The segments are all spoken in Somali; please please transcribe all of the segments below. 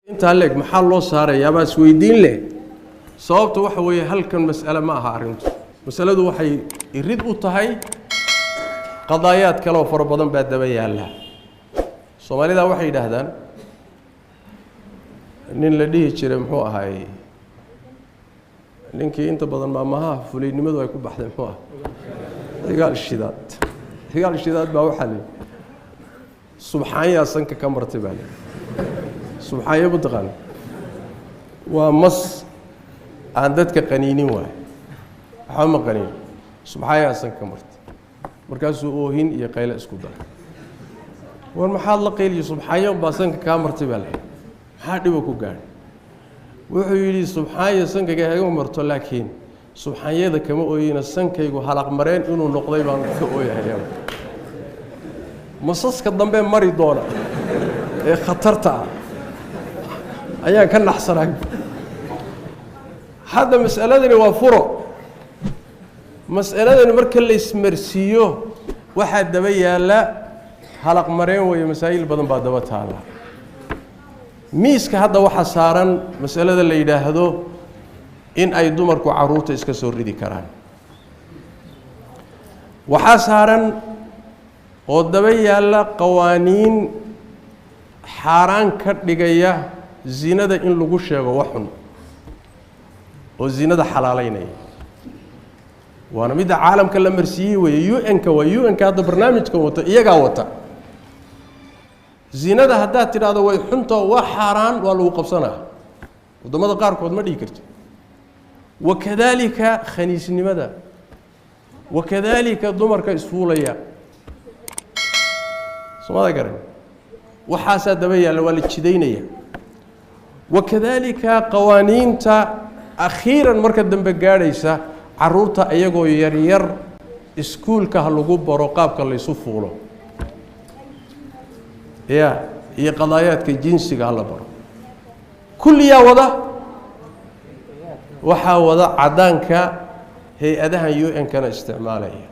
Intaa leeg maxaa loo saarayaa baa isweydiin leh. Sababta waxa weeye, halkan mas'ale ma aha arrintu. Masaladu waxay irid u tahay qadaayaad kale oo fara badan baa daba yaalla. Soomaalida waxay yidhaahdaan, nin la dhihi jiray, muxuu ahaay ninkii inta badan maamahaha fulaynimadu ay ku baxday, muxuu ah, Cigaal Shidaad. Cigaal Shidaad baa waxaa la yidhi subxaanyaa sanka ka martay baa la yidhi. Subxaanya ma taqaana? Waa mas aan dadka qaniinin waayo, waxba ma qaniin. Subxaanyaa sanka ka martay, markaasuu oohin iyo qayle isku daray. War maxaad la qayliyo? Subxaanya baa sanka kaa martay baa la yidhi, maxaa dhibo ku gaadhay? Wuxuu yidhi, subxaanya sankayga haga marto, laakiin subxaanyada kama ooyina, sankaygu halaq mareen inuu noqday baan ka ooyahaya. Masaska dambe mari doona ee khatarta ah ayaan ka naxsanahay. Hadda mas'aladani waa furo. Mas'aladani marka la ismarsiiyo, waxaa daba yaalla halaq mareen weeye. Masaa'il badan baa daba taalla. Miiska hadda waxaa saaran masalada la yidhaahdo in ay dumarku carruurta iska soo ridi karaan. Waxaa saaran oo daba yaalla qawaaniin xaaraan ka dhigaya zinada in lagu sheego wax xun oo zinada xalaaleynaya, waana midda caalamka la marsiiyey weeye. UN-ka waa UN-ka hadda barnaamijkan wata, iyagaa wata. Zinada haddaad tidhaahdo way xunto, waa xaaraan, waa lagu qabsanaa. Waddamada qaarkood ma dhihi karto. Wakadaalika khaniisnimada, wakadaalika dumarka isfuulaya, soomada garan, waxaasaa daba yaalla, waa la jidaynaya. Wakadaalika qawaaniinta akhiiran marka dambe gaadhaysa carruurta iyagoo yaryar iskuulka ha lagu baro qaabka laysu fuulo ya iyo qadaayaadka jinsiga hala baro. Kulliyaa wada, waxaa wada caddaanka, hay-adahan UN-kana isticmaalaya.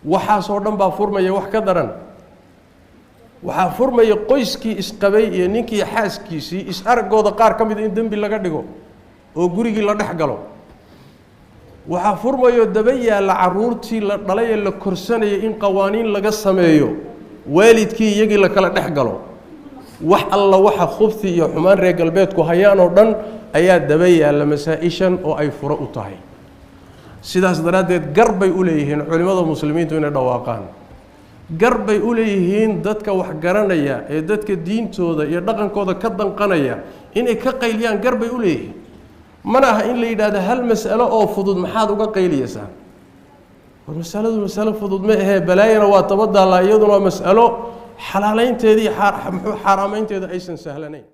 Waxaasoo dhan baa furmaya. Wax ka daran waxaa furmaya qoyskii isqabay iyo ninkii xaaskiisii is-araggooda qaar ka mida in dembi laga dhigo oo gurigii la dhex galo. Waxaa furmayo daba yaalla carruurtii la dhalay ee la korsanayay in qawaaniin laga sameeyo, waalidkii iyagii la kala dhex galo. Wax alla waxa khubti iyo xumaan reer galbeedku hayaan oo dhan ayaa daba yaalla masaa-ishan oo ay furo u tahay. Sidaas daraaddeed gar bay u leeyihiin culimmada muslimiintu inay dhawaaqaan, gar bay u leeyihiin dadka wax garanaya ee dadka diintooda iyo dhaqankooda ka danqanaya inay ka qayliyaan, gar bay u leeyihiin. Mana aha in la yidhaahdo hal mas'alo oo fudud maxaad uga qayliyaysaa. War masaladu masalo fudud ma ahee, balaayana waa tabadaallaa, iyaduna waa mas'alo xalaaleynteedii muxuu xaaraamaynteeda aysan sahlanayn.